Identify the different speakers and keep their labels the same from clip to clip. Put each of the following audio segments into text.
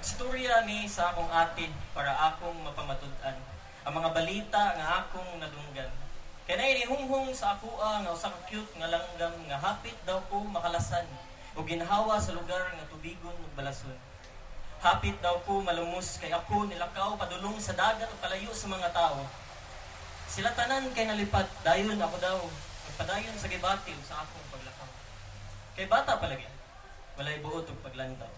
Speaker 1: Storya ni sa akong ate para akong mapamatud-an ang mga balita nga akong nadunggan. Kay naay nihunghong sa akoa nga usa ka cute nga langgam nga hapit daw ko makalasan o ginhawa sa lugar nga tubigon ug balason. Hapit daw ko malumos kay ako nilakaw padulong sa dagat ug palayo sa mga tao. Sila tanan kay nalipat, dayon ako daw magpadayon sa gibati ug sa akong paglakaw. Kay bata pa lagi, walay buot og paglantaw.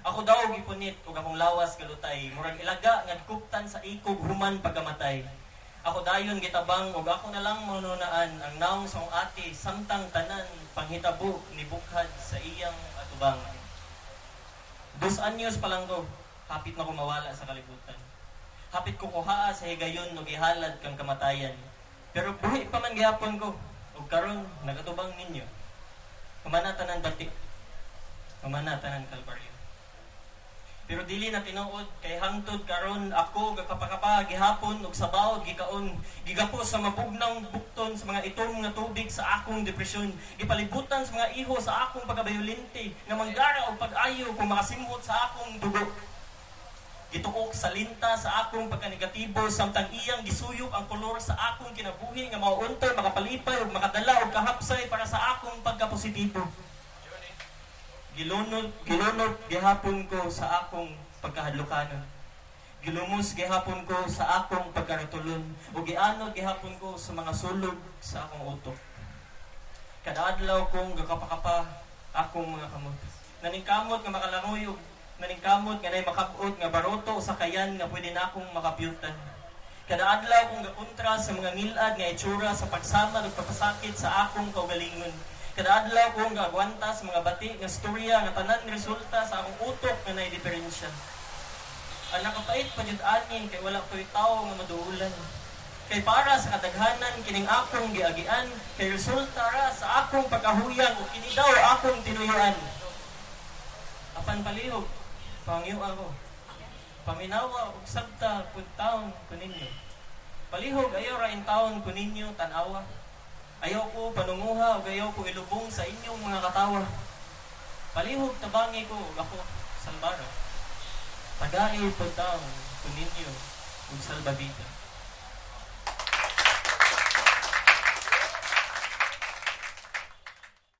Speaker 1: Ako daw gipunit ug akong lawas galutay, murag ilaga nga gikuptan sa ikog human pagkamatay. Ako dayon gitabang ug ako na lang manunaan ang nawong sa akong ate samtang tanan panghitabo nibukhad sa iyang atubang. 2 anyos pa lang ko, hapit na ko mawala sa kalibutan. Hapit ko kuhaa sa higayon ug gihalad kang kamatayan. Pero buhi pa man gihapon ko ug karon nagatubang ninyo. Humana tanan bati. Humana tanan kalbaryo. Pero dili na tinuod kay hangtod karon ako gakapakapa gihapon ug sabaw gikaon, gigapos sa mabugnang bukton sa mga itom nga tubig sa akong depresyon, gipalibutan sa mga iho sa akong pagkabayolente nga manggara og pag-ayo kung makasimhot sa akong dugo, gituok sa linta sa akong pagkanegatibo samtang iyang gisuyop ang kolor sa akong kinabuhi nga mauuntoy, makapalipay ug makadala og kahapsay para sa akong pagkapositibo. Gilunod, gilunod gihapon ko sa akong pagkahadlukanon. Gilumos gihapon ko sa akong pagkaratulon ug gianod gihapon ko sa mga sulog sa akong utok. Kada adlaw kong gakapakapa akong mga kamot. Naningkamot nga makalangoy ug naningkamot nga nay makabot nga baroto o sakayan nga pwede na akong makapyutan. Kada adlaw kong gakontra sa mga ngilad nga itsura sa pagsamad ug pagpasakit sa akong kaugalingon. Kada adlaw kong gaagwanta sa mga bati nga storya nga tanan resulta sa akong utok nga nay diferensya. Ang nakapait pa jud ani kay wala ko'y tawo nga maduulan. Kay para sa kadaghanan kining akong giagian kay resulta ra sa akong pagkahuyang ug kini daw akong tinuyuan. Apan palihog, pangyo ako. Paminawa ug sabta pud taon ko ninyo. Palihog, ayaw ra intawon ko ninyo tan-awa. Ayaw ko panunguha ug ayaw ko ilubong sa inyong mga katawa. Palihog, tabangi ko ug ako salbara. Tagai pud taon ko ninyo ug salbabida.